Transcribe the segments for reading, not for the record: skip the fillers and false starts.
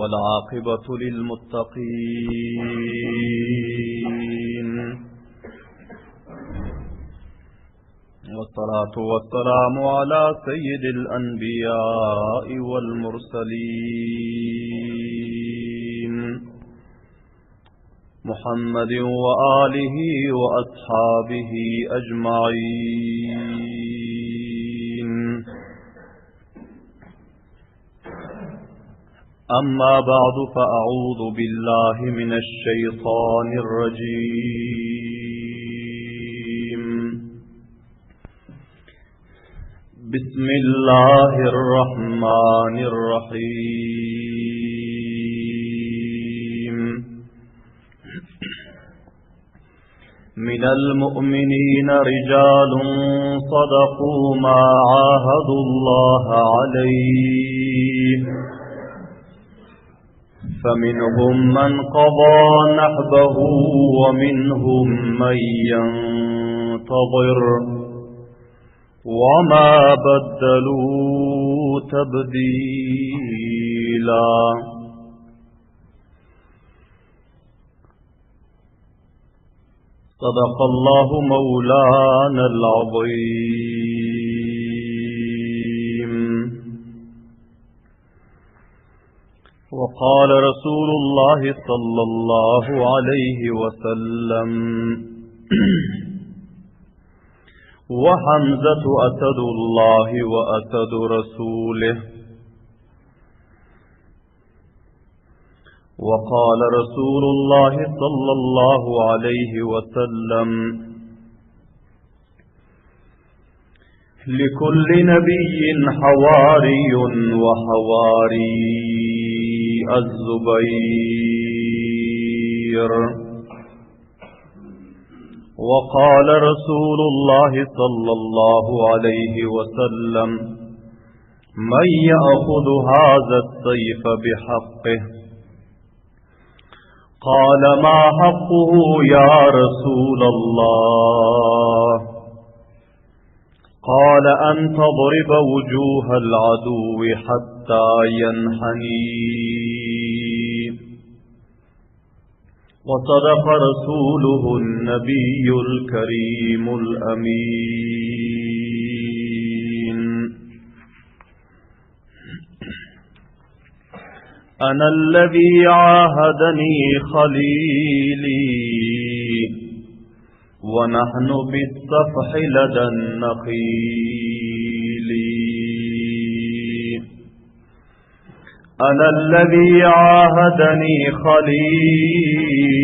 والعاقبة للمتقين والصلاة والسلام على سيد الأنبياء والمرسلين محمد وآله وأصحابه أجمعين أما بعد فأعوذ بالله من الشيطان الرجيم بسم الله الرحمن الرحيم من المؤمنين رجال صدقوا ما عاهدوا الله عليه فمنهم من قضى نحبه ومنهم من ينتظر وما بدلوا تبديلا صدق الله مولانا العظيم وقال رسول الله صلى الله عليه وسلم وحمزة أسد الله وأسد رسوله وقال رسول الله صلى الله عليه وسلم لكل نبي حواري وحواري الزبير وقال رسول الله صلى الله عليه وسلم من يأخذ هذا السيف بحقه قال ما حقه يا رسول الله قال أن تضرب وجوه العدو حتى ينحني وصدق رسوله النبي الكريم الأمين أنا الذي عاهدني خليلي ونحن بالصفح لدى النخيل أنا الذي عاهدني خليلي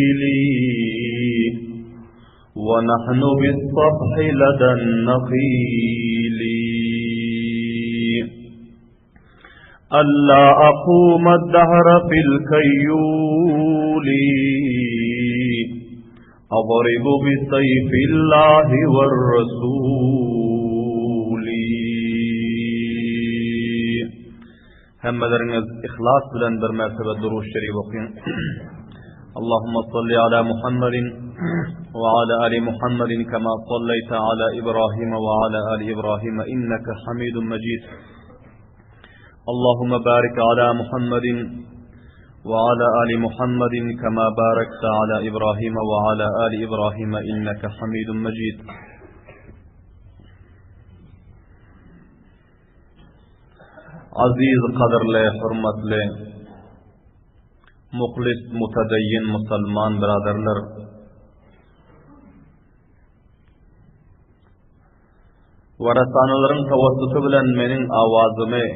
ونحن بالصفح لدى النخيل ألا أقوم الدهر في الكيول أضرب بسيف الله والرسول Hemmeleriňiz yhlas bilen bir mertebe Durud Şerif okyň. Allahumma salli ala Muhammedin we ala ali Muhammedin kema sallaýta ala Ibrahim we ala ali Ibrahim inneke Hamidun Mejid. Allahumma barik ala Muhammedin we ala ali Muhammedin kema barakta ala Ibrahim we ala ali Ibrahim inneke Hamidun Mejid. Aziz gadyrly hormatly muhlis mutadayyin musulman biraderler Warasanalaryň tawassuty bilen meniň awazymy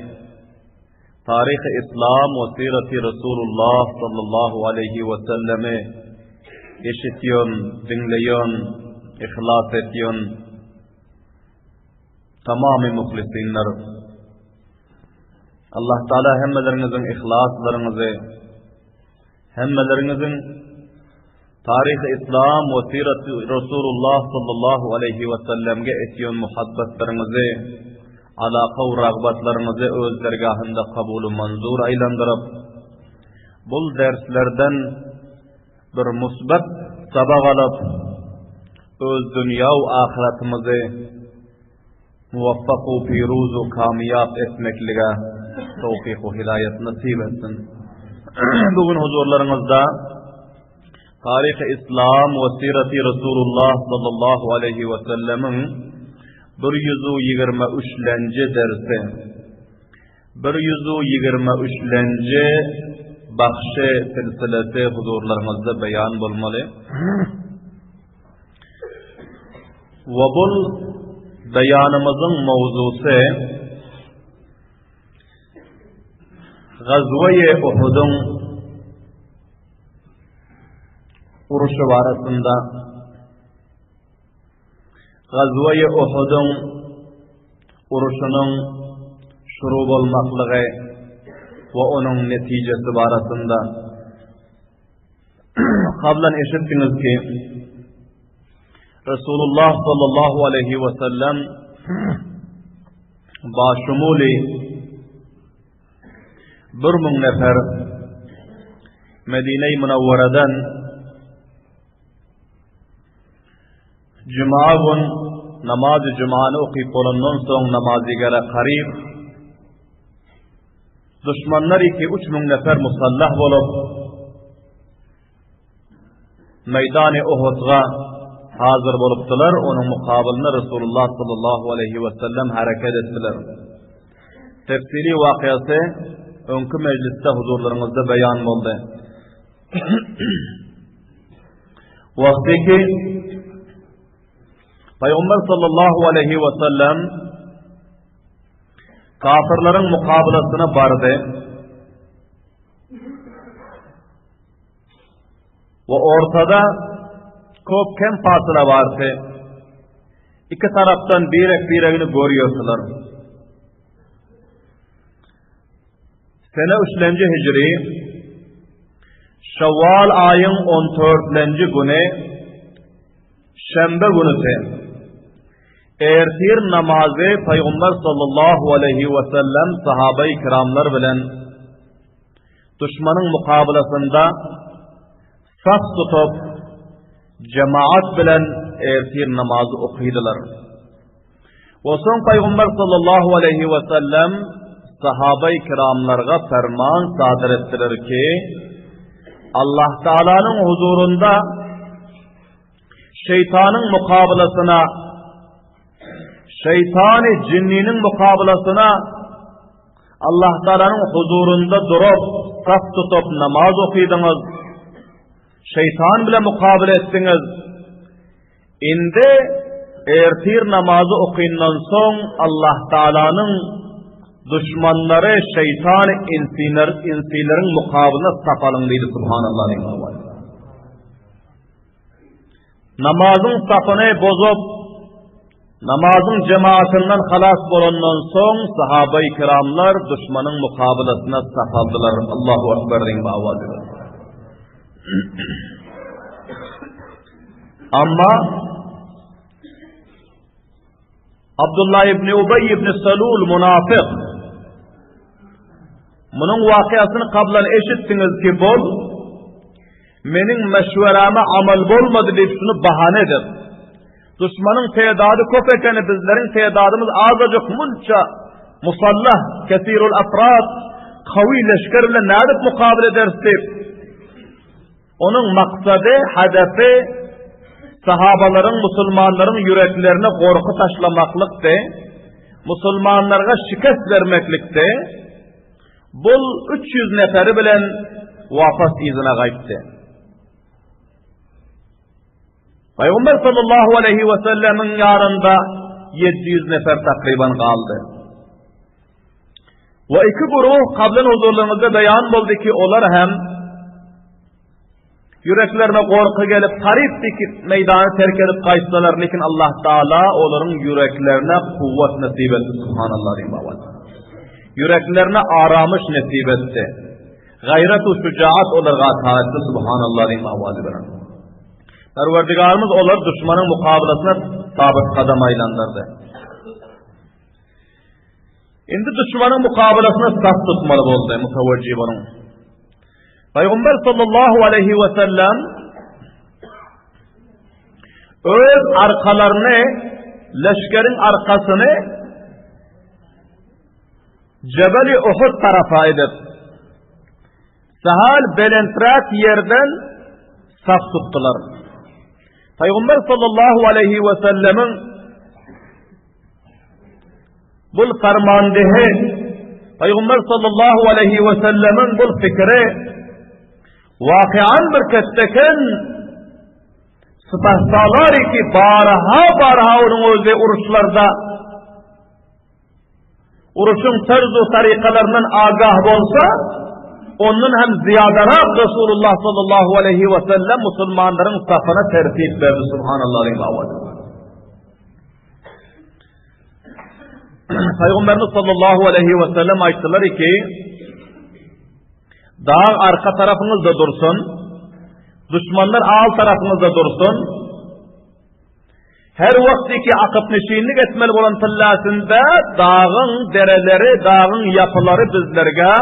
Taryhy Islam we Siraty Resulullah sallallahu aleýhi we sellemi eşitýän, diňleýän, yhlas etýän Tamamy muhlisynlar. Allah Taala hemmeleriňiziň yhlaslaryňyzy, hemmeleriňiziň taryhy Islam we sirat Resulullah sallallahu aleýhi we sellemge etýän muhabbatlaryňyzy, alaka we ragbatlaryňyzy öz dergahynda kabul manzur aýlandyryp, bul derslerden bir musbat sabak alyp, öz dünýä we ahyratymyzy muwaffak we piruz we kamyýap etmeklige towfyk we hidaýat nasyp etsin. Bu gün huzurlaryňyzda Taryhy Islam we Siraty Resulullah sallallahu aleýhi we sellemiň 123-lenji dersi. 123-lenji bahşy silsilesi huzurlaryňyzda beýan bolmaly. We bul beýanymyzyň mowzusy Gazwa-i Uhudyň uruşy barasynda Gazwa-i Uhudyň uruşynyň şuru bolmaklygy we onuň netijesi barasynda kablan eşitdiňiz ki Resulullah sallallahu aleyhi ve sellem başumuli 1000 nefer Medine-i Münevvere'den Juma gün namaz-ı jumany okyp bolandan soň namazigara karyp duşmanlar 2-3 müň nefer musallah bolup meýdany Uhudga hazır bolupdylar, onuň mukabylynda Resulullah sallallahu aleyhi we sellem hereket etdiler. Tefsili wakyasy öňki mejlisde huzurlaryňyzda beýan boldy. Wagty ki Peygamber sallallahu aleyhi we sellem kafirleriň mukabylasyna bardy. We ortada köp kem fasyla bardy. Iki tarapdan birek-biregini görýärdiler. Sene üçlenji hijri Şawwal aýyň on dörtlenji güni şenbe günüsi ertir namazy Pygamber sallallahu aleyhi we sellem sahabeyi kiramlar bilen duşmanyň mukabylasynda saf tutup jemaat bilen ertir namazy okydylar. We soň Pygamber sallallahu aleyhi we sellem sahabeyi kiramlarga ferman sadyr etdiler ki, Allah Taalanyň huzurunda şeytanyň mukabylasyna şeytany jinniniň mukabylasyna Allah Taalanyň huzurunda durup, saf tutup namaz okydyňyz. Şeytan bilen mukabele etdiňiz. Indi ertir namazy okyndan soň Allah Taalanyň duşmanlary şeýtan insiler insileriň mukabylyna sap alyň diýdi subhanallah. Namazyň sapyny bozup namazyň jemaatyndan halas bolandan soň sahabai kiramlar duşmanyň mukabylasyna sap aldylar. Allahu akbar diýip awaz Amma Abdullah ibn Ubay ibn Salul munafyk Munuň wakyýasyny kablan eşitdiňiz ki bol meniň meşwerama amal bolmady diýip şuny bahana edip duşmanyň tedady köp ekeni bizleriň tedadymyz azajyk munça musallah kesirul afrad kawy leşger bilen nädip mukabil ederis diýip Onuň maksady, hedefi sahabalaryň, musulmanlaryň ýüreklerine gorky taşlamaklykdy, musulmanlarga şikest bermeklikdi. Bul 300 neferi bilen wapas yzyna gaýtdy. Pygamber sallallahu aleyhi we sellemiň ýanynda 700 nefer takryban galdy. We iki guruh kablan huzurlaryňyzda beýan boldy ki, olar hem ýüreklerine gorky gelip, taryp dikip meýdany terk edip gaýtsalar, lekin Allah Taala olaryň ýüreklerine kuwwat nesip etdi. Subhanallah diýip baba. Ýüreklerine aramyş nesip etdi. Gaýrat we şujaat olarga ata etdi. Subhanallah diýip baba. Perwerdigarymyz olar duşmanyň mukabylasyna sabyt kadam aýlandyrdy. Indi duşmanyň mukabylasyna saf tutmaly boldy, mutawajjih boluň. Pygamber sallallahu aleyhi we sellem öz arkalaryny, leşgeriň arkasyny Jebeli Uhud tarapa edip, Sahal belenträk ýerden saf tutdular. Pygamber sallallahu aleyhi we sellemiň bul fermandehi Pygamber sallallahu aleyhi we sellemiň bul fikri wakian bir ketdeken Sypahsalar ki baraha baraha onuň özi uruşlarda uruşyň terz-u tarykalaryndan agah bolsa, ondan hem zyýadarak Resulullah sallallahu aleyhi we sellem musulmanlaryň safyna tertip berdi subhanallah Peygamberimiz sallallahu aleyhi we sellem aýtdylar ki, Dag arka tarapyňyzda dursun, duşmanlar al tarapyňyzda dursun. Her wagt ki akyp-neşinlik etmeli bolan tyllasynda dagyň dereleri, dagyň ýapylary bizlerge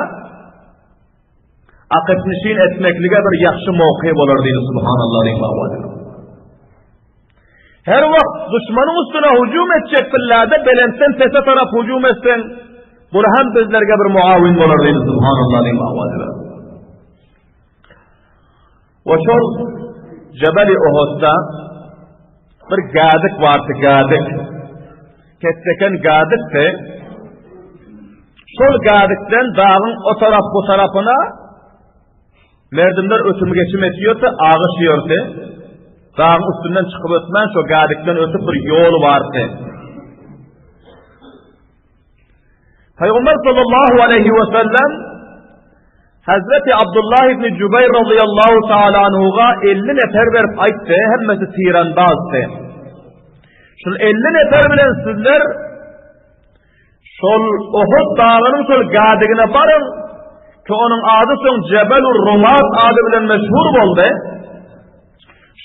akyp-neşin etmeklige bir ýagşy mowky bolar diýdi subhanallah diýip. Her wagt duşmanyň üstüne hüjüm etjek pillerde belentden pese tarap hüjüm etseň, bu hem bizlerge bir muawin bolar diýdi subhanallah diýip awazy berdi. We şol Jebeli Uhudda bir gädik bardy, gädik. Ketdeken gädikdi. Şol gädikden dagyň o tarap bu tarapyna Merdimler ötüm-geçim etýärdi, agyşýardy. Dagyň üstünden çykyp ötmän, şo gädikden ötüp bir ýol bardy. Pygamber sallallahu aleyhi we sellem Hazreti Abdullah ibn Jubayr radıyallahu taala anhuga 50 nefer berip aýtdy, hemmesi tirandazdy. Şul 50 nefer bilen sizler Şol Uhud dagynyň şol gädigine baryň, ki onuň ady soň Jebelur Rumat ady bilen meşhur boldy.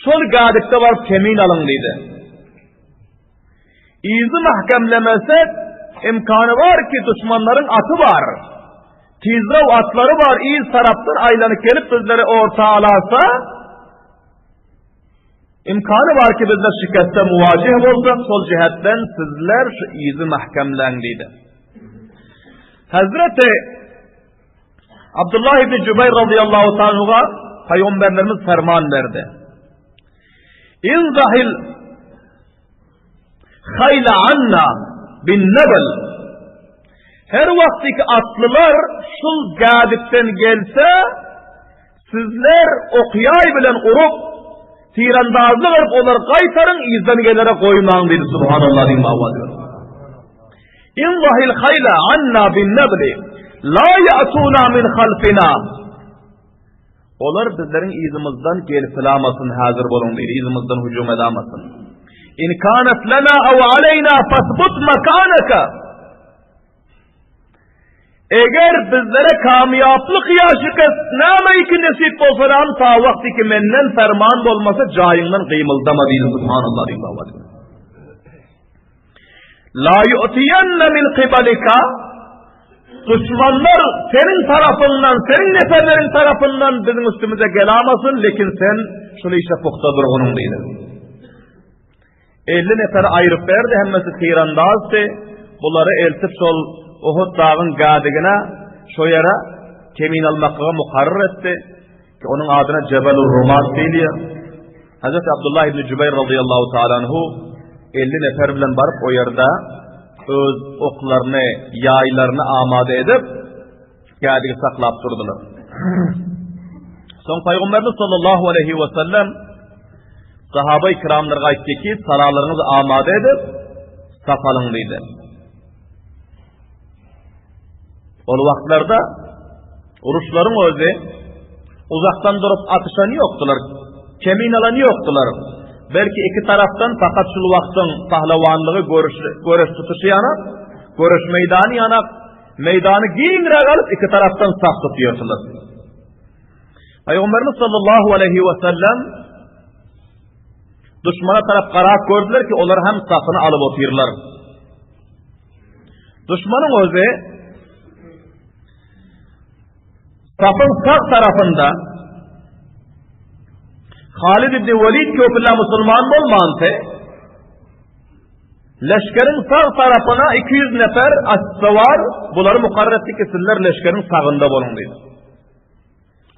Şol gädikde baryp kemin alyň diýdi. Yzy mahkemlemesek, imkany bar ki duşmanlaryň aty bar. Tizraw atlary bar, yz tarapdan aýlanyp gelip bizleri orta alarsa, Imkany bar ki bizler şikeste muwajih bolsak, şol jihetden sizler şu yzy mähkemläň diýdi. Hazreti Abdullah ibn Jubayr radıyallahu ta'ala Peygamberlerimiz ferman berdi. İnzahil hayla anna bin nebel Her wagtky atlylar şul gädikden gelse, Sizler ok-ýaý bilen urup, tirandazlyk edip olary gaýtaryň, yzdan gelere goýmaň diýdi. Subhanallah diýip awaz berdi. Inzahil hayla anna bin nabli la ya'tuna min halfina. Olar bizleriň yzymyzdan gelip lamasyn, hazir boluň diýdi. Yzymyzdan hüjüm edamasyn. In kanat lana aw aleyna fasbut makanaka. Eger bizlere kamýaplyk ýa şikest näme iki nesip bolsa ram ta wagt iki menden ferman bolmasa jaýyňdan gymyldama diýdi subhanallah diýip baba. La yu'tiyanna min qibalika Düşmanlar seniň tarapyňdan, seniň neferleriň tarapyndan biziň üstümize gelamasyn, lekin sen şul işe pugta durgunyň diýdi. 50 neferi aýryp berdi, hemmesi tirandazdy. Bulary eltip şol Uhud dagyň gädigine, şo ýere kemin almaklyga mukarrar etdi. Ki onuň adyna Jebelur Rumat diýilýär. Hazreti Abdullah ibn Jubeýr radıyallahu taala anhu 50 nefer bilen baryp o ýerde öz oklaryny, ýaýlaryny amada edip, gädigi saklap durdular. Soň Pygamberimiz sallallahu aleyhi we sellem sahaba ikramlara aýtdy ki, salalaryňyzy amada edip, sap alyň diýdi. Ol wagtlarda uruşlaryň özi uzakdan durup atyşan ýokdular, kemin alan ýokdular. Belki iki tarapdan fakat şul wagtyň pahlawanlygy görüş, göreş tutuşy ýanak, göreş meýdany ýanak, Meýdany giňräk alyp iki tarapdan saf tutýardylar. Pygamberimiz sallallahu aleyhi we sellem duşmana tarap garap gördüler ki olar hem safyny alyp otyrlar. Duşmanyň özi safyň sag tarapynda Halid ibn Velid köpüllä musulman bolmandy. Leşgeriň sag tarapyna 200 nefer atsawar, bulary mukarrar etdi ki, sizler leşgeriň sagynda boluň diýdi.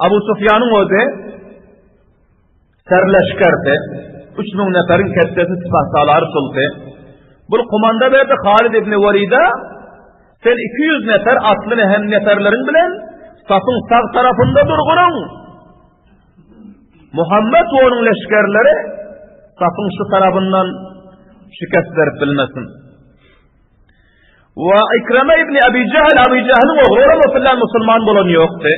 Abu Sufýanyň özi serleşgerdi. 3000 neferiň ketdesi sipahsalary sulty. Bir komanda berdi Halid ibn Walide, sen 200 nefer atly hem neferleriň bilen safyň sag tarapynda durgunyň. Muhammet we onuň leşgerleri safyň şu tarapyndan şikest berip bilmesin. We Ikreme ibn Abi Jahl, Abi Jahlyň ogly olam o musulman bolan ýokdy.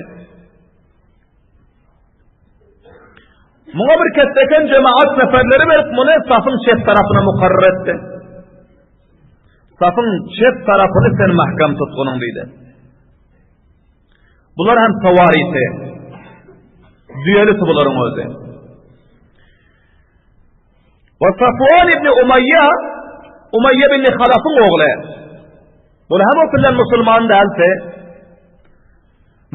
Muňa bir ketdeken jemaat neferleri berip, muny safyň çep tarapyna mukarrar etdi. Safyň çep tarapyny sen mahkam tutgunyň diýdi. Bular hem sawarisi. Düýelisi bularyň özi. We Safwan ibn Umayya, Umayya ibn Halafyň ogly. Bul hem o bilen musulman däldi.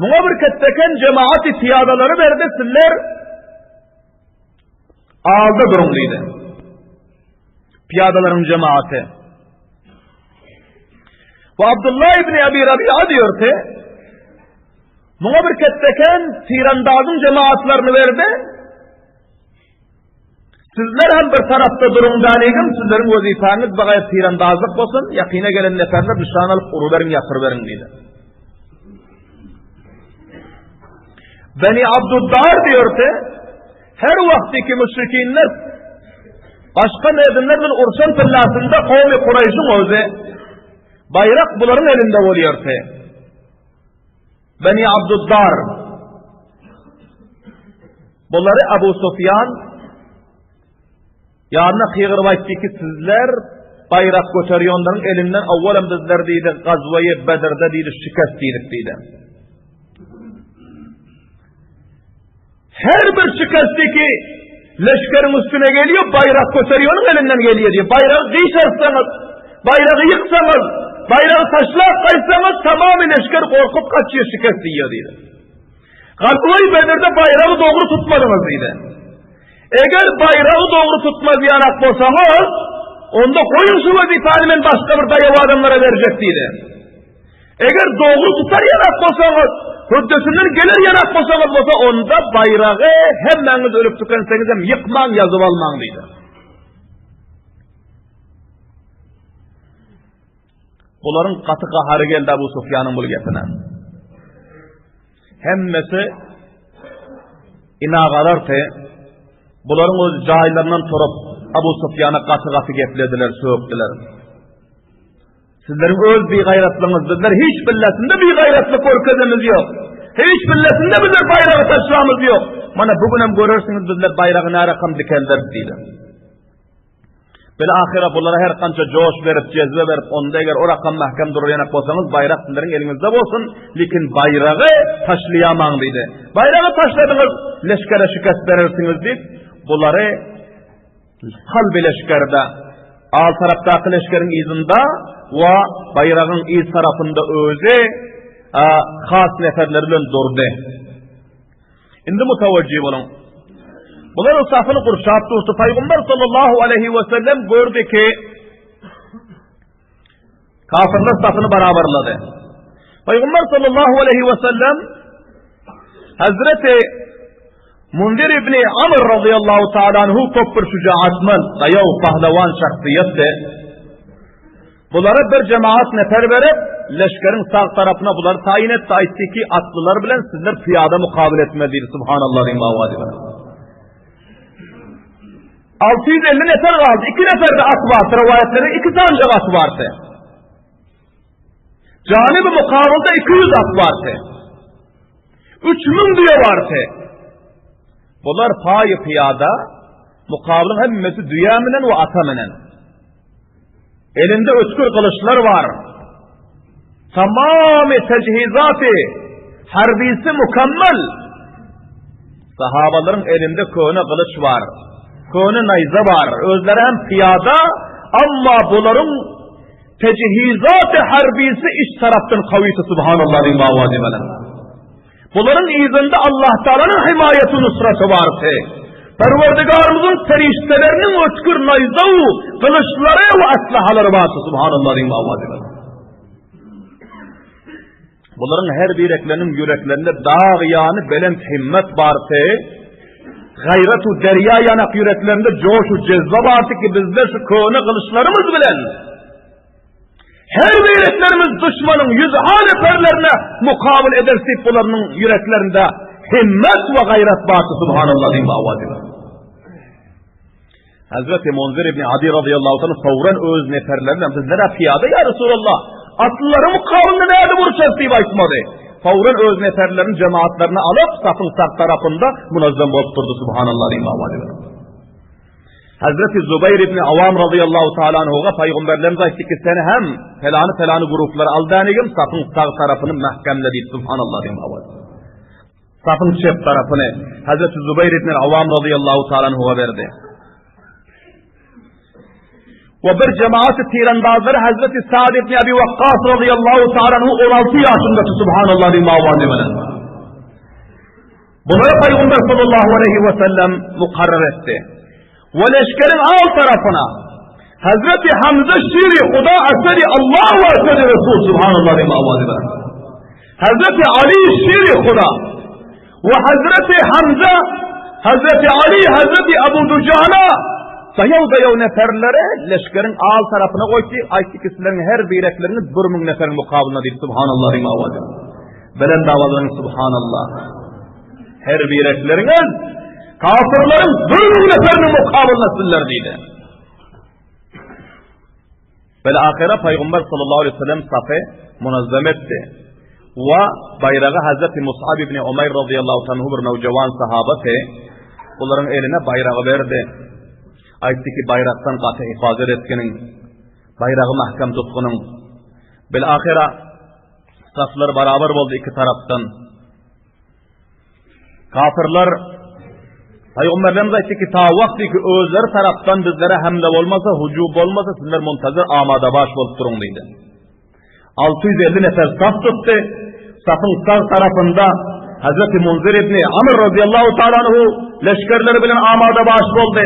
Muňa bir ketdeken jemaat piyadalary berdi, sizler alda duruň diýdi. Piyadalaryň jemaaty. We Abdullah ibn Abi Rabi'a diýordy, muňa bir ketdeken tirandazyň jemaatlaryny berdi. Sizler hem bir tarapda duruň daligim, sizleriň wezipäňiz bagaýa tirandazlyk bolsun, ýakyna gelen neferler nyşan alyp uruberiň, ýatyryberiň diýdi. Beni Abduddar diýordy, her wagtky müşrikinler başga merdimler bilen urşan pillasynda kowmy Kuraýşyň özi baýrak bularyň elinde bolýardy. Beni Abduddar Bulary Abu Sufýan ýanyna gygyryp aýtdy ki, sizler baýrak göterýänleriň elinden awwalam bizler diýdi, gazwaýy Bedrde diýdi, şikest diýdik diýdi. Her bir şikesti ki leşgeriň üstüne geliyor, bayrak göteriyorun elinden geliyor diyor. Bayrağı gyşartsaňyz, bayrağı ýyksaňyz, bayrağı taşlap gaýtsaňyz, tamamy leşger gorkup gaçýar, şikest diýýär diýdi. Gazwaý Bedirde baýragy dogry tutmadyňyz diýdi. Eger baýragy dogry tutmaz ýanak bolsaňyz, onda goýuň şu wezipäni men başga bir daýaw adamlara berjek diýdi. Eger dogry tutar ýanak bolsaňyz, hötdesinden geler ýanak bolsaňyz bolsa, onda baýragy hemmäňiz ölüp tükenseňiz hem ýykmaň, ýazyp almaň diýdi. Bularyň gaty gahary geldi Abu Sufýanyň bul gepine. Hemmesi inagalardy. Bularyň öz jaýlaryndan turup Abu Sufýana gaty-gaty geplediler, sökdüler. Sizleriň öz bigaýratlygyňyz, bizler hiç billetinde bigaýratlyk görkezemiz ýok. Hiç billetinde bizler baýragy taşlamyz ýok. Mana bu gün hem görersiňiz bizler baýragy närakam dikelderis diýdi. Bil-ahyra bulara her kança joş berip, jezbe berip, onda eger o rakam mähkem durar ýanak bolsaňyz, baýrak sizleriň eliňizde bolsun, lekin baýragy taşlaýamaň diýdi. Baýragy taşladyňyz, leşgere şikest berersiňiz diýip, bulary kalby leşgerde, al tarapdaky leşgeriň yzynda we baýragyň yz tarapynda özi has neferleri bilen durdy. Indi mutawajjih boluň. Bular safyny gurşap durdy. Paýgamber sallallahu aleyhi we sellem gördi ki kafirler safyny barabarlady. Paýgamber sallallahu aleyhi we sellem Hazreti Munzir ibn Amr radıyallahu ta'ala anhu köp bir şücaatmand, daýaw, pahlawan şahsyýetdi. Bulara bir jemaat nefer berip, leşgeriň sag tarapyna bulary taýyn etdi, aýtdy ki, atlylar bilen sizler pyýada mukabyl etmeli diýdi, subhanallah diýip awa diýdi. 650 nefer galdy, 2 neferde at bardy, rowaýatlarda 2 sanjak at bardy. Janibi mukabylda 200 at bardy. 3000 düýe bardy. Bular paýy pyýada, mukabylyň hemmesi düýä minen we ata minen. Elinde ötgür gylyçlar bar. Tamamy tejhizaty harbisi mükemmel. Sahabalaryň elinde köne gylyç bar. Köne naýza bar. Özleri hem pyýada, amma bularyň tejhizaty harbisi iç tarapdan kawyty subhanallah diýip awaz edýär. Bularyň yzynda Allah Taalanyň himaýaty nusraty bardy. Perwerdigarymyzyň perişdeleriniň ötgür naýza gylyçlary we aslahalary bardy. Subhanallah diýip awaz edýär. Bularyň her birekleriniň ýüreklerinde dag ýany belent himmet bardy. Gaýrat-u derýa ýanak ýüreklerinde joş-u jezbe bardy ki, bizler şu köne gylyçlarymyz bilen her bireklerimiz duşmanyň ýüzha neferlerine mukabyl ederis diýip bularynyň ýüreklerinde himmet we gaýrat bardy. Subhanallah diýip awaz edip. Hazreti Munzir ibn Adi radıyallahu anh fawran öz neferleri bilen bizlere piyada ya Resulallah atlylaryň mukabylynda nädip uruşarys diýip aýtmady. Fawran öz neferlerini cemaatlaryny alyp safyň sag tarapynda munazzam bolup durdy subhanallah diýip awaz edip. Hazreti Zubair ibn Awam radıyallahu taala anhuga paýgamberlerimiz aýtdy ki sen hem pelany pelany guruplary al dänigim safyň sag tarapyny mähkemle diýip subhanallah diýip awaz. Safyň çep tarapyny Hazreti Zubair ibn Awam radıyallahu taala anhuga berdi. We bir cemaat tirandazlary Hazreti Sa'd ibn Abi Waqqas radıyallahu taala anhu 16 ýaşynda subhanallah diýip awaz bilen. Bulary Peygamber sallallahu aleyhi ve sellem mukarrar etdi. We leşgeriň al tarapyna Hazreti Hamza şiri Huda eseri Allah we eseri Resul subhanallah diýip awaz bilen. Hazreti Ali şiri Huda we Hazreti Hamza Hazreti Ali Hazreti Abu Dujana daýaw-daýaw neferleri leşgeriň al tarapyna goýdy, aýtdy ki, sizleriň her birekleriňiz 1000 neferiň mukabylyna diýip subhanallah diýip awaz bilen. Belent awazlaryň subhanallah. Her birekleriňiz kafirleriň 1000 neferiniň mukabylyna sizler diýdi. Bel ahyra Paýgamber sallallahu aleyhi ve sellem safy munazzam etdi. We baýragy Hazreti Mus'ab ibn Umaýr radıyallahu anhu bir nowjawan sahabasy bularyň eline baýragy berdi. Aýtdy ki, baýrakdan gaty hifazat etginiň, baýragy mahkam tutgunyň. Bil ahyra saflar barabar boldy iki tarapdan. Kafirler Peygamberlerimiz aýtdy ki, ta wagty ki özleri tarapdan bizlere hamle bolmasa, hüjüm bolmasa, sizler muntazir amada baş bolup duruň diýdi. 650 nefer saf tutdy. Safyň sag tarapynda Hazreti Munzir ibn Amr radıyallahu ta'ala anhu leşgerleri bilen amada baş boldy.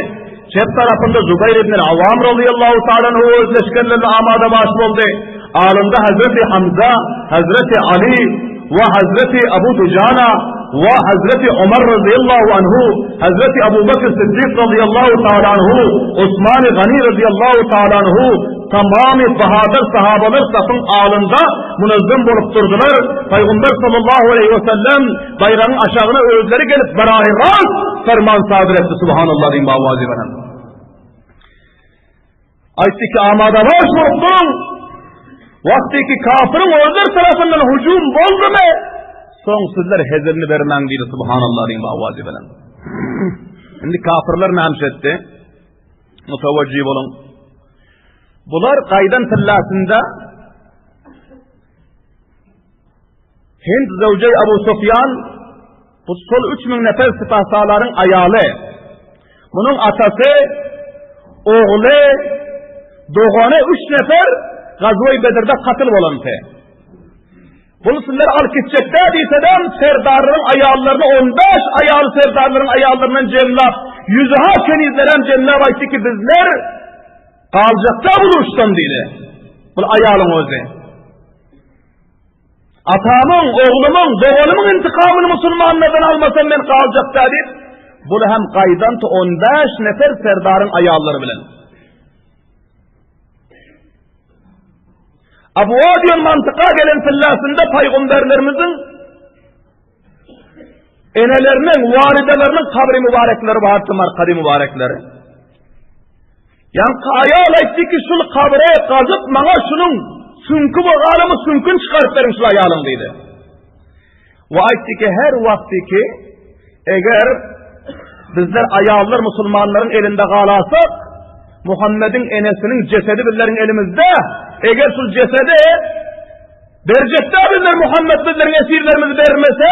Çep tarapynda Zubair ibn Awam radıyallahu ta'ala anhu öz leşgerlerine amada baş boldy. Alynda Hazreti Hamza, Hazreti Ali we Hazreti Abu Dujana we Hazreti Omar radıyallahu anhu, Hazreti Abu Bakr Siddik radıyallahu ta'ala anhu, Osman Gani radıyallahu ta'ala anhu, tamamy bahadyr sahabalar safyň alynda munazzam bolup durdular. Paýgamber sallallahu aleyhi we sellem baýragyň aşagyna özleri gelip barahy rast ferman sadyr etdi. Subhanallah diýip awazy bilen. Aýtdy ki, amada baş bolup duruň. Wagty ki kafiriň özleri tarapyndan hüjüm boldumy? Soň sizler hezilini bermäň diýdi subhanallah diýip awazy bilen. Indi kafirler näme etdi? Mutawajjih boluň. Bular gaýdan tyllasynda Hind zewjeý Abu Sufýan bu şol 3000 nefer sypahsalaryň aýaly. Munuň atasy, ogly, dogany 3 nefer Gazwe Bedirde katyl bolandy. Bul sizler alyp gitjekde diýsedem, serdarlaryň aýallaryny 15 aýal serdarlaryň aýallaryndan jemlap, ýüzüha kenizlerem jemlap aýtdy ki, bizler galjakda bu uruşdan diýdi. Bul aýalyň özi. Atamyň, oglumyň, doganymyň intikamyny musulmanlardan almasam men galjakda diýip, bul hem gaýdan 15 nefer serdaryň aýallary bilen. Abu diýen mantyka gelen tyllasynda paýgamberlerimiziň eneleriniň, walideleriniň kabri mübarekleri bardy, markady mübarekleri. Ýaňky aýal aýtdy ki, şul kabre gazyp maňa şunuň süňki we galymy süňkün çykaryp beriň şul aýalyň diýdi. We aýtdy ki, her wagty ki eger bizler aýallar musulmanlaryň elinde galasak, Muhammediň enesiniň jesedi bizleriň elimizde, eger şul jesedi berjekde bizler Muhammed bizleriň esirlerimizi bermese,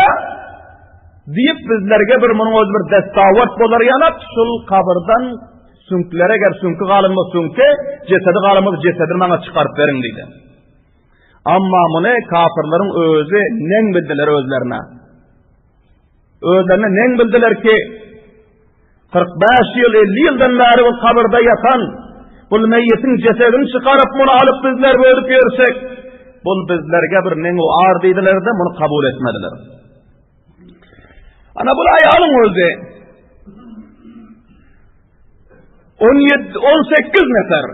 diýip bizlerge bir munuň özi bir destawat bolar ýanak şul kabyrdan süňklere eger süňki galynma süňki, jesedi galynma jesedini maňa çykaryp beriň diýdi. Amma muny kafirleriň özi neň bildiler özlerine. Özlerine neň bildiler ki, 45 ýyl, 50 ýyldan bäri bu kabyrda ýatan bu meýitiň jesedini çykaryp muny alyp bizler bölüp ýörsek, Bul bizlerge bir neňu ar diýdiler-de, muny kabul etmediler. Ana bul aýalyň özi 17 18 nefer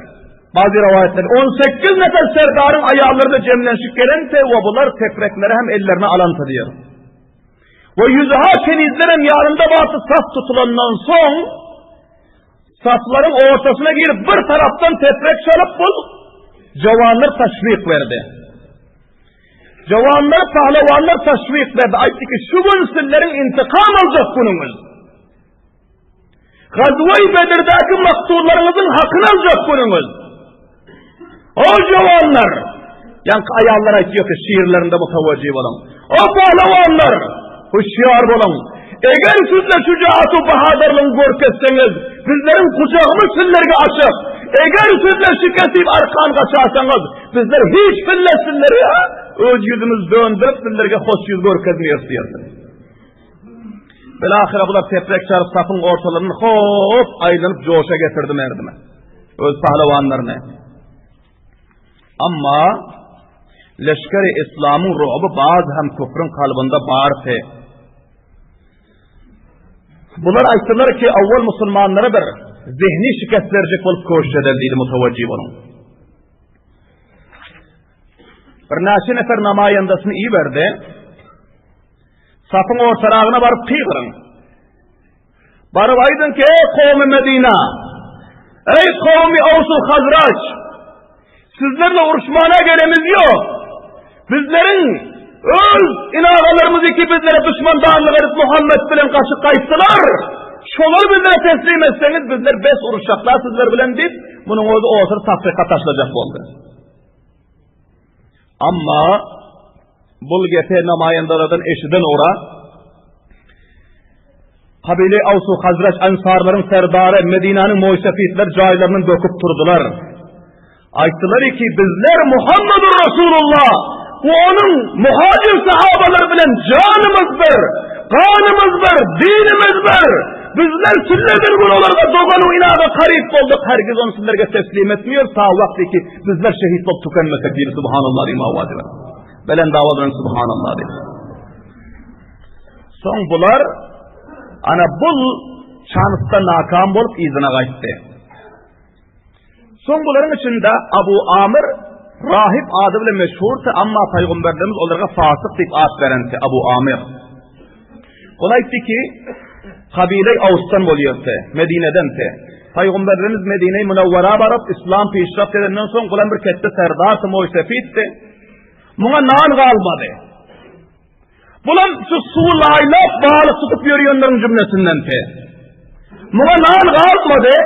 Bazı rivayetler 18 nefer serdarın aýallary da jemlenşip gelente we bular teprekleri hem ellerine alanta diýär. We ýüzüha kenizlerem ýanynda bardy saf tutulandan soň Saflaryň ortasyna girip bir tarapdan teprek çalyp bul jawanlar taşwik berdi. Jawanlar, pahlawanlar taşwik berdi. Aýtdy ki, şu gün sizleriň intikam aljak günüňiz. Gazwa-i Bedir'däki maktullaryňyzyň hakyny aljak günüňiz. O jawanlar, ýaňky aýallar aýtýar ki, şiirlerinde mutawajy boluň. O pahlawanlar, hüşýar boluň. Eger sizler şüjaat we bahadyrlygyň görkezseňiz, bizleriň gujagymyz sizlerge açyk. Eger sizler şikesip arkan gaçarsaňyz, bizler hiç bille sizlere öz ýüzümiz döndürip sizlerge hoş ýüz görkezmeýäris diýerdi. Bilahyra bular teprek çaryp sapyň ortalaryny hop aýlanyp joşa getirdi merdime. Öz pahlawanlaryny. Amma leşgeri İslamyň ruby baz hem küfrüň kalbynda bardy. Bular aýtdylar ki, awwal musulmanlara bir zehni şikest berjek bolup köşüş eder diýdi mutawajjy boluň. Bir näçe nefer namaýandasyny iberdi. Sapyň ortaragyna baryp gygyryň. Baryp aýdyň ki, ey kowmy Medina, ey kowmy Awsul Hazraç, sizlerle uruşmana gelemiz ýok. Bizleriň öz inagalarymyz iki bizlere düşmandanlyk edip Muhammed bilen gaçyp gaýtdylar. Şolary bizlere teslim etseňiz, bizler bes uruşaklar sizler bilen diýip, munuň özi otur tafrika taşlajak boldy. Amma bul gepi namaýandalardan eşiden ora Kabile Awsu Hazraç Ansarlaryň serdary Medinanyň moýsefitler jaýlarynyň döküp turdular. Aýtdylar ki, bizler Muhammedur Rasulullah we onuň muhajir sahabalary bilen janymyz bir, ganymyz bir, dinimiz bir. Bizler sizlerden gün olarga dogan we inaga karyp bolduk, hergiz ony sizlerge teslim etmiyor, ta wagty ki Bizler şehit bolup tükenmesek diýdi subhanallah diýip awaz bilen. Belent awaz bilen subhanallah diýdi. Soň bular ana bul çansda nakam bolup yzyna gaýtdy. Soň bularyň içinde Abu Amir rahip ady bilen meşhurdy, amma paýgamberlerimiz olara fasyk diýip at berenti Abu Amir. Ol aýtdy ki, kabile Awsdan bolýardy, Medinedendi. Paýgamberimiz Medine-i Münewwera baryp, islam peşrap edenden soň, bulan bir ketde serdar moýsefitdi. Muňa nan galmady. Bulan şu suwy laýlap balyk tutup ýörýänleriň jümlesindendi. Muňa nan galmady.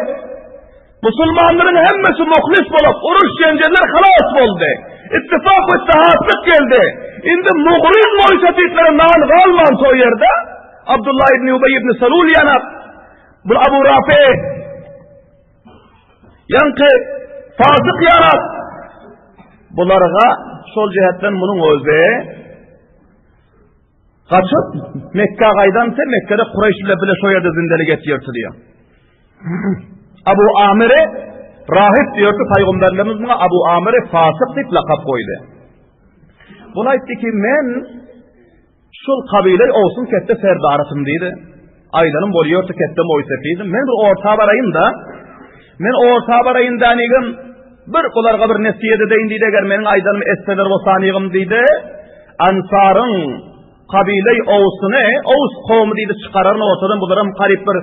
Musulmanlaryň hemmesi muhlis bolup, uruş jenjeller halas boldy. Ittifak we ittihatlyk geldi. Indi mugriz moýsefidlere nan galman şo ýerde Abdullah ibn Ubey ibn Salul ýanak, bu Abu Rafi ýaňky fasyk ýanak. Bularga şol jähetden munuň özi Gaçyp Mekkä gaýdansa Mekgede Kureýş bilen bile şo ýerde zindelik etýärdi diýýär. Abu Amire rahip diýerdi, paýgamberlerimiz muňa Abu Amire fasyk diýip lakap goýdy. Bul aýtdy ki, men şul kabile Owsuň ketde serdarysym diýdi. Aýdanym bolýardy ketde moýsefizim. Men bir orta baraýyn da, men orta baraýyn danigim, bir bularga bir nesiýet edeýin diýdi, eger meniň aýdanym etseler bolsa anigim diýdi. Ansaryň kabile Owsuny, Ows kowmy diýdi çykararyn ortadan bularam garyp bir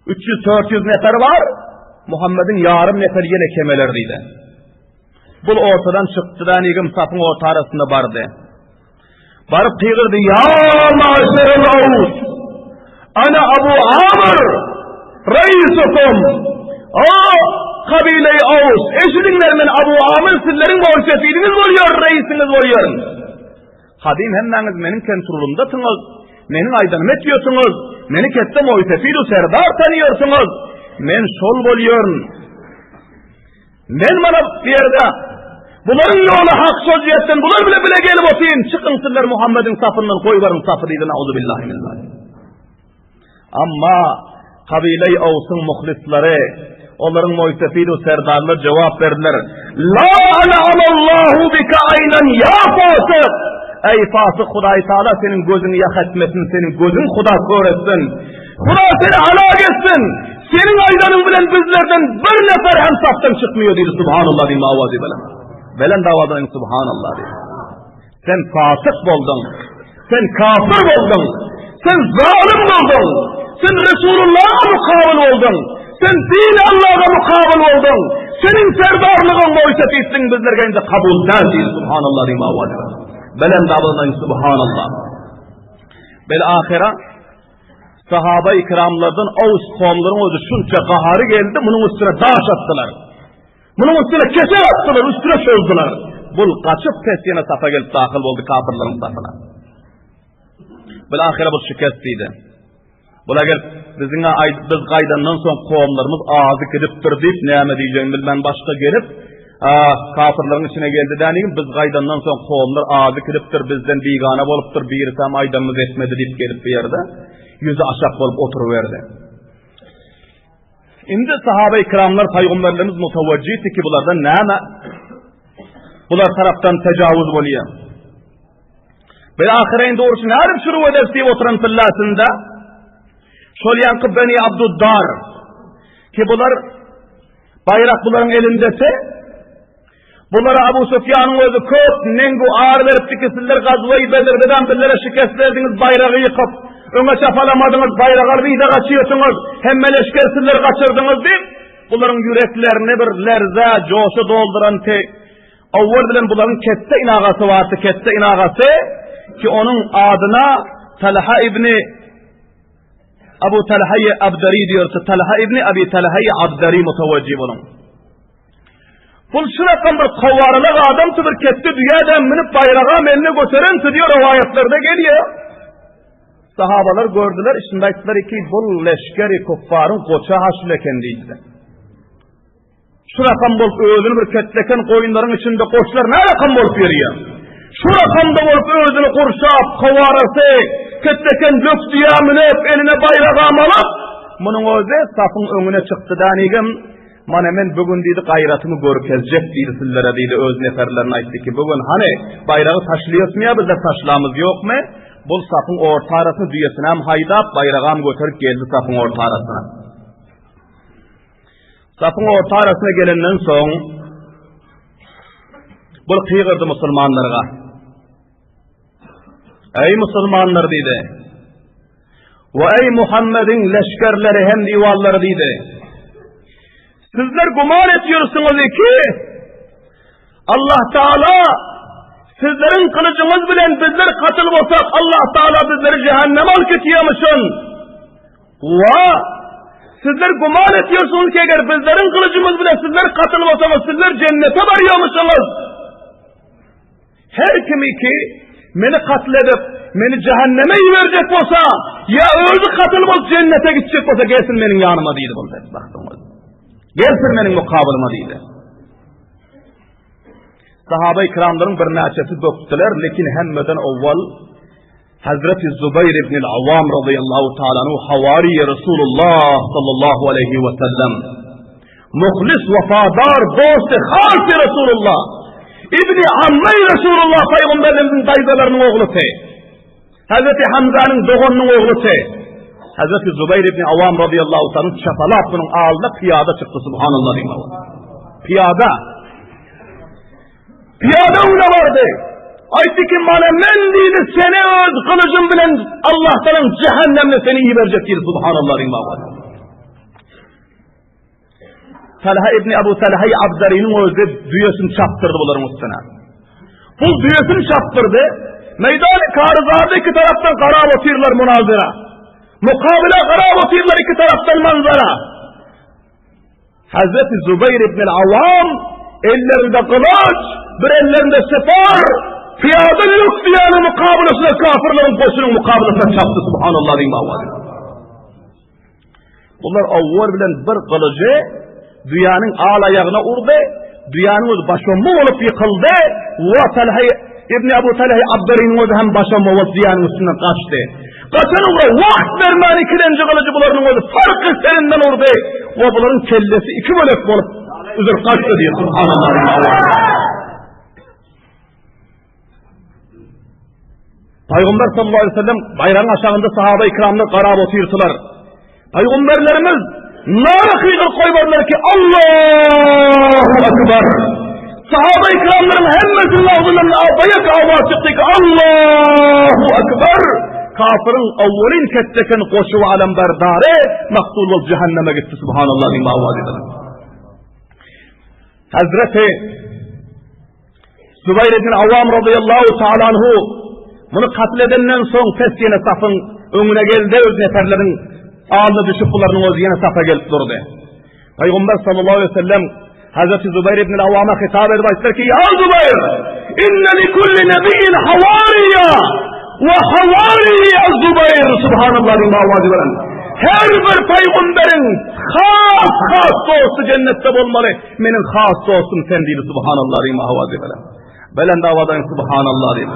300-400 nefer bar. Muhammediň ýarym nefer ýene kemeler diýdi. Bul ortadan çykdy da nigim sapyň orta arasynda bardy. Baryp gygyrdy, Ýa maşerel Aws! Ana Abu Amr, reisukum! O kabile-i Aws, eşidiňler men Abu Amr sizleriň moýsefiliňiz bolýar, reisiňiz bolýaryn. Kadym hemmäňiz meniň kontrolymdasyňyz, meniň aýdanymy etýärsiňiz, meni ketde moýsefil serdar tanýarsyňyz. Men şol bolýaryn. Men mana bu ýerde bularyň ýoly hak şol jihetden bular bile bile gelip otyryn. Çykyň sizler Muhammediň sapyndan goýbaryň sapy diýdi. Nauzubillahi min zalik. Amma kabile Awsyň muhlislary. Olaryň moýsefid serdarlar jogap berdiler. La an'amallahu bika aynan ya fasyk. Eý fasyk Hudaý Taala seniň gözüňi ýak etmesin, seniň gözüň Huda kör etsin. Huda seni halak etsin. Seniň aýdanyň bilen bizlerden bir nefer hem safdan çykmıyor diýdi. Subhanallah diýdi awazy bilen. Belent awazy subhanallah diýdi. Sen fasyk bolduň. Sen kafir bolduň. Sen zalym bolduň. Sen Resulullaha mukabil bolduň. Sen din Allaha mukabil bolduň. Seniň serdarlygyň boýunça etdiň bizlerge indi kabul däl diýdi. Subhanallah diýdi awazy bilen. Belent awazy subhanallah. Bel ahira sahaba ikramlardan Aws kowumlaryň özi şunça gahary geldi, munuň üstüne daş atdylar. Munuň üstüne kesek atdylar, üstüne çozdular. Bul gaçyp pes ýene sapa gelip dahyl boldy kafirleriň sapyna. Bil ahira bu şikest diýdi. Bula gelip biziň biz gaýdandan soň kowumlarymyz azy gidipdir diýip näme diýjegini bilmän başga gelip Kafirleriň içine geldi dänigim, biz gaýdandan soň kowumlar azy kiripdir, bizden bigana bolupdyr, birisem aýdanymyzy etmedi diýip gelip bu ýerde ýüzi aşak bolup oturyberdi. Indi sahaba-i kiramlar paýgamberlerimiz mutawajjihdi ki bulardan näme bular tarapdan tejawuz bolýar. Bir ahyra indi urşy nädip şuru ederis diýip oturan pillasynda şol ýanky Beni Abduddar ki bular Baýrak bularyň elindese, bulara Abu Sufýanyň özi köp nengu ar beripdi ki, sizler gazwa-i Bedirdedan bizlere şikest berdiňiz, baýragy ýykyp, öňe çapalamadyňyz, baýragy alyp yza gaçýarsyňyz, hemme leşger sizler gaçyrdyňyz diýip, bularyň ýüreklerini bir lerze, joşa dolduran te, owwal bilen bularyň ketde inagasy bardy, ketde inagasy ki onuň adyna Talha ibni Abu Talhaýy Abdary diýerse, Talha ibni Abi Talhaýy Abdary mutawajjih boluň. Bul şu rakam bir kowaralyk adam bir ketde düýäden münüp baýraga eline göteren diýer rowaýatlarda gelýär. Sahabalar gördüler, içinde aýtdylar ki, bul leşgeri kuffaryň goça haşyl eken diýdiler. Şu rakam bolup özüni bir ketleken goýunlaryň içinde goçlar ne rakam bolup ýörýär? Şu rakamda bolup özüni gurşap, kowarasy, ketleken lök düýä münüp, eline baýragam alyp, munuň özi safyň öňüne çykdy dänigim, Mana men bu gün diýdi gaýratymy görkezjek diýdi sizlere diýdi öz neferlerine aýtdy ki bu gün hany baýragy taşlaýasmy ýa bizler taşlamyz ýokmy? Bul safyň orta arasyna düýesinem haýdap baýragam göterip geldi safyň orta arasyna. Sapyň orta arasyna gelenden soň bul gygyrdy musulmanlarga. Eý musulmanlar diýdi. We eý Muhammediň leşgerleri hem diwallary diýdi. Sizler güman etýärsiňiz ki Allah Taala sizleriň gylyjyňyz bilen bizler katyl bolsak Allah Taala bizleri cehenneme alyp gitýärmişin. Wa! Sizler güman etýärsiňiz ki, eger bizleriň gylyjymyz bilen sizler katyl bolsaňyz, sizler jennete barýarmyşyňyz. Her kimi ki meni katl edip, meni cehenneme iberjek bolsa, ýa özi katyl bolup jennete gitjek bolsa, gelsin meniň ýanyma diýdi bul betbagtyň. Gelsin meniň mukabylyma diýdi. Sahaba-i kiramlaryň birnäçesi bökdüler, lekin hemmeden owwal Hazreti Zubair ibn al-Awwam radıyallahu ta'ala anhu havari Resulullah sallallahu aleyhi ve sellem muhlis vefadar dost halsi Resulullah İbni Ammey Resulullah peygamberlerimizin dayızalarının oğlusu Hazreti Hamza'nın doğanının oğlusu Hazreti Zubair ibn Awam radıyallahu ta'ala çapalap bunun ağzına piyada çıktı subhanallah Piyada Pyýada öňüne bardy. Aýtdy ki, mana men diýdi, seni öz gylyjym bilen Allah talaň cehennemine seni iberjek diýdi, subhanallah diýdi baba. Talha ibn Abu Talha Abdarynyň özi düýesini çapdyrdy bularyň üstüne. Bu düýesini çapdyrdy. Meýdany Karzarda iki tarapdan garap otyrlar munazara. Mukabile garap otyrlar iki tarapdan manzara. Hazreti Zubair ibn al-Awam ellerinde gylyç, bir ellerinde separ, piyada lük diýeni mukabylasyna kafirleriň goşunyň mukabylasyna çapdy subhanallah diýip awady. Bular awwal bilen bir gylyjy düýäniň al aýagyna urdy, düýäniň özi başomma bolup ýykyldy. Wa Talha ibn Abu Talha Abdarynyň özi hem başomma bolup düýäniň üstünden gaçdy. Gaçan ugra wagt bermän ikilenji gylyjy bularyň özi farky serinden urdy. we bularyň kellesi iki bölek bolup üzülip gaçdy diýip subhanallah. Pygamber sallallahu aleyhi ve sellem baýragyň aşagynda sahaba ikramlar garap otyrdylar. Pygamberlerimiz nara gygyryp goýberdiler ki Allahu akbar. Sahaba ikramlaryň hemmesiniň agzyndan baýak awaz çykdy ki Allahu akbar. Kafirin awwalin ketdeken goşy alam berdary maktul bolup cehenneme gitti subhanallah diýip awaz edilen. Hazreti Zubaýr ibn Awam radiyallahu ta'ala anhu muny katl edenden soň pes ýene safyň öňüne geldi, öz neferleriň alnyna düşüp bularyň özi ýene safa gelip durdy. Pygamber sallallahu aleyhi ve sellem Hazreti Zubaýr ibn Awama hitap edip aýtdylar ki, "Ya Zubaýr, inne li kulli nabiyyin hawariya we hawari az-Zubaýr." Subhanallah diýip awazy bilen. Her bir pygamberiň has has dosty jennetde bolmaly. Meniň has dostum sen diýdi subhanallah diýip awazy bilen. Belend awadan subhanallah diýdi.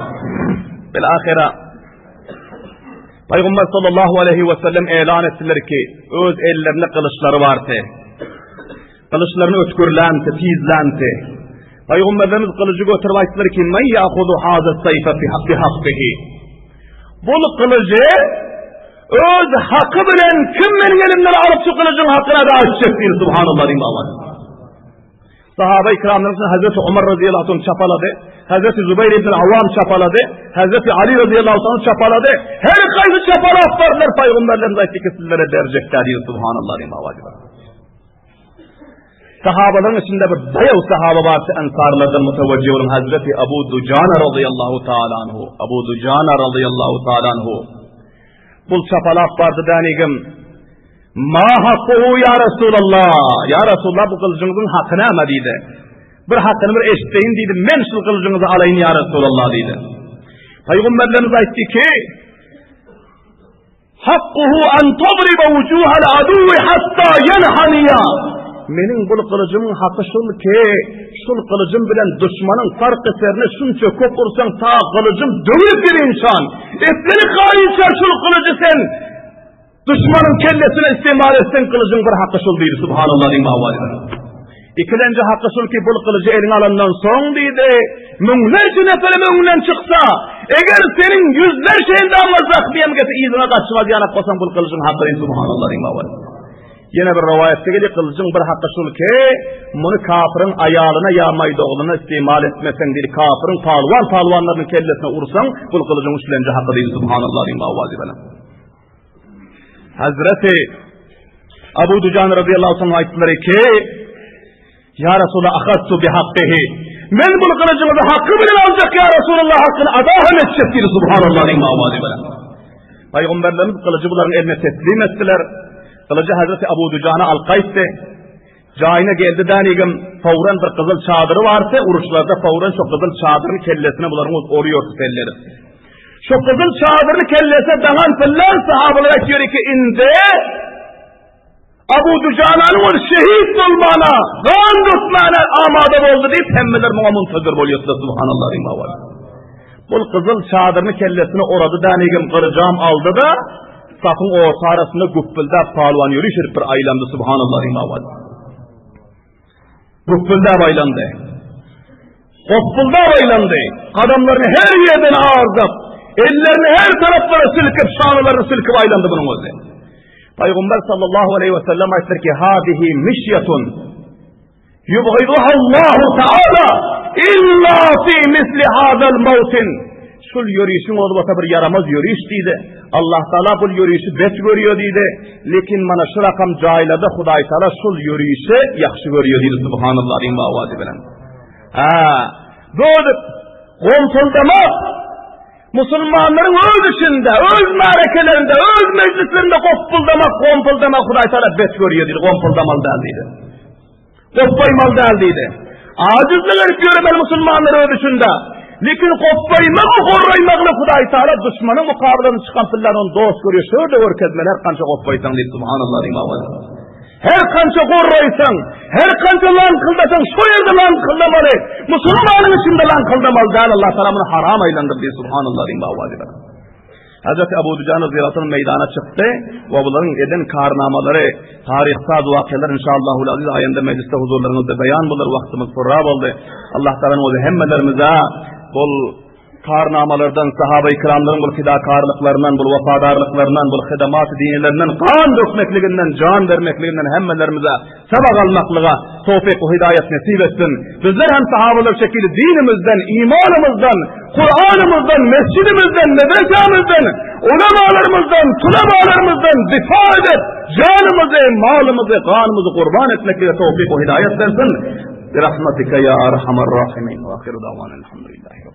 Bil ahira Peygamber sallallahu aleyhi ve sellem elan etdiler ki öz ellerinde gylyçlary bardy. Gylyçlaryny ötgürlänti, tizlänti. Peygamberimiz gylyjy götürip aýtdylar ki, "Men ya'hudu hada sayfa fi haqqi haqqihi." Bul gylyjy Öz haky bilen kim meniň elimden alyp şu gylyjyň hakyny ada etjek diýdi subhanallah diýip awaz. Sahaba ikramlaryň içinde Hazreti Omar radıyallahu anh çapalady. Hazreti Zübeyir ibn Awam çapalady. Hazreti Ali radıyallahu anh çapalady. Her kaýsy çapalap bardylar paýgamberlerimiz aýtdy ki sizlere berjekler diýdi subhanallah diýip awaz. Sahabalaryň içinde bir daýaw sahaba bardy, ensarlardan mutewejjih bolan Hazreti Abu Dujana radıyallahu taala anhu. Abu Dujana radıyallahu taala anhu. Bul çapalap bardy dänigim. Ma hakkuhu ya Resulallah. Ya Resulallah bu gylyjyňyzyň haky näme diýdi. Bir hakyny bir eşitdeýin diýdi. Men şu gylyjyňyzy alaýyn ya Resulallah diýdi. Peygamberlerimiz aýtdy ki, Hakkuhu an tadriba wujuhal aduwwi hatta ýenhaniýa. Meniň bul gylyjymyň haky şul ki, şul gylyjym bilen duşmanyň farky serine şunça köp ursaň ta gylyjym döwülip girinçan, etleri galynça şul gylyjy sen duşmanyň kellesine istimal etseň gylyjyň bir haky şul diýdi subhanallah diýip awaz edip. Ikilenji haky şul ki, bul gylyjy eliňe alandan soň diýdi, müňlerçe neferem öňünden çyksa, eger seniň ýüzlerçe endamyňa zahmy hem gelse, yzyňa gaçmaz ýanak bolsaň bul gylyjyň haky diýdi, subhanallah diýip awaz. Ýene bir rowaýatda gelýär, gylyjyň bir haky şul ki, muny kafyryň aýalyna ýa maýda ogluna istimal etmeseň diýdi, kafyryň palwan palwanlarynyň kellesine ursaň, bul gylyjyň üçlenji haky diýdi, subhanallah diýip awaz. Hazreti Abu Dujan radıyallahu anh aýtdylar ki, Ya Resulallah ahattu bi hakkihi. Men bu gylyjyňyzy haky bilen aljak ya Resulallah hakyny ada hem etjek diýdi subhanallah diýip awazy bilen. Peygamberlerimiz gylyjy bularyň eline teslim etdiler. Gylyjy Hazreti Abu Dujana alyp gaýtdy. Jaýyna geldi dänigim, fawran bir gyzyl çadyry bardy, uruşlarda fawran şo gyzyl çadyryny kellesine bularyň orýordy telleri. Şo gyzyl çadyryny kellesine daňan pyllan sahabalar aýtýar ki, indi Abu Dujananyň ol şehit bolmana, gan dökmäne amada boldy diýip, hemmeler muňa muntazir bolýardylar, subhanallah diýip awal. Bul gyzyl çadyryny kellesine orady dänigim, gyryjam aldy-da, Safyň orta arasynda güpbüldäp palwan ýöriş edip bir aýlandy, subhanallah diýip awaz. Güpbüldäp aýlandy. Gopbuldap aýlandy. Gadamlaryny her ýerden agyrdyp, ellerini her taraplara silkip, şanalaryny silkip aýlandy bunuň özi. Paýgamber sallallahu aleyhi ve sellem aýtdyr ki, hadihi mişyetun Yubgiduha Allahu Teala illa fi misli hadal mawtin. Şul ýörişiň ozi bolsa bir ýaramaz ýöriş diýdi. Allah Taala bul ýörişi bet görýär diýdi. Lekin mana şu rakam jaýlarda Hudaý Taala şul ýörişi ýagşy görýär diýdi. Subhanallah diýip awazy bilen. Ha, bu gomsuldamak musulmanlaryň öz içinde, öz märekelerinde, öz mejlislerinde gopuldamak, gompuldamak Hudaý Taala bet görýär diýdi. Gompuldamaly däl diýdi. Gopbaýmaly däl diýdi. Ajyzlyk edip ýöremeli musulmanlar öz içinde. Lekin gopbaýmak we gorraýmakly Hudaý Taala duşmanyň mukabylasyna çykan pyllar ony dost görýär. Şöyle görkezmeli her kança gopbaýsaň diýip subhanallah diýip awaz. Her kança gorraýsaň, her kança laňkyldasaň şo ýerde laňkyldamaly. Musulmanyň içinde laňkyldamaly däl Allah Taala muny haram aýlandyrdy subhanallah diýip awaz. Hazreti Abu Dujan razyýallahu anh meýdana çykdy we bularyň eden karnamalary, taryhsaz wakalar inşallahul aziz aýanda mejlisde huzurlaryňyzda beýan bolar, wagtymyz purra boldy. Allah Taalanyň özi hemmelerimize bol karnamalardan, sahaba-i kiramlaryň bul fidakarlyklaryndan, bul wepadarlyklaryndan, bul hydamat dinilerinden, gan dökmekliginden, jan bermekliginden hemmelerimize sabak almaklyga towfik we hidaýat nesip etsin. Bizler hem sahabalar şekili dinimizden, imanymyzdan, Kur'anymyzdan, mescidimizden, medresemizden, ulamalarymyzdan, tulebalarymyzdan difa edip, janymyzy, malymyzy, ganymyzy gurban etmeklige towfik we hidaýat bersin. Bi rahmatika ya arhamar rahimin. Wa ahiru dawana elhamdülillahi rabbil.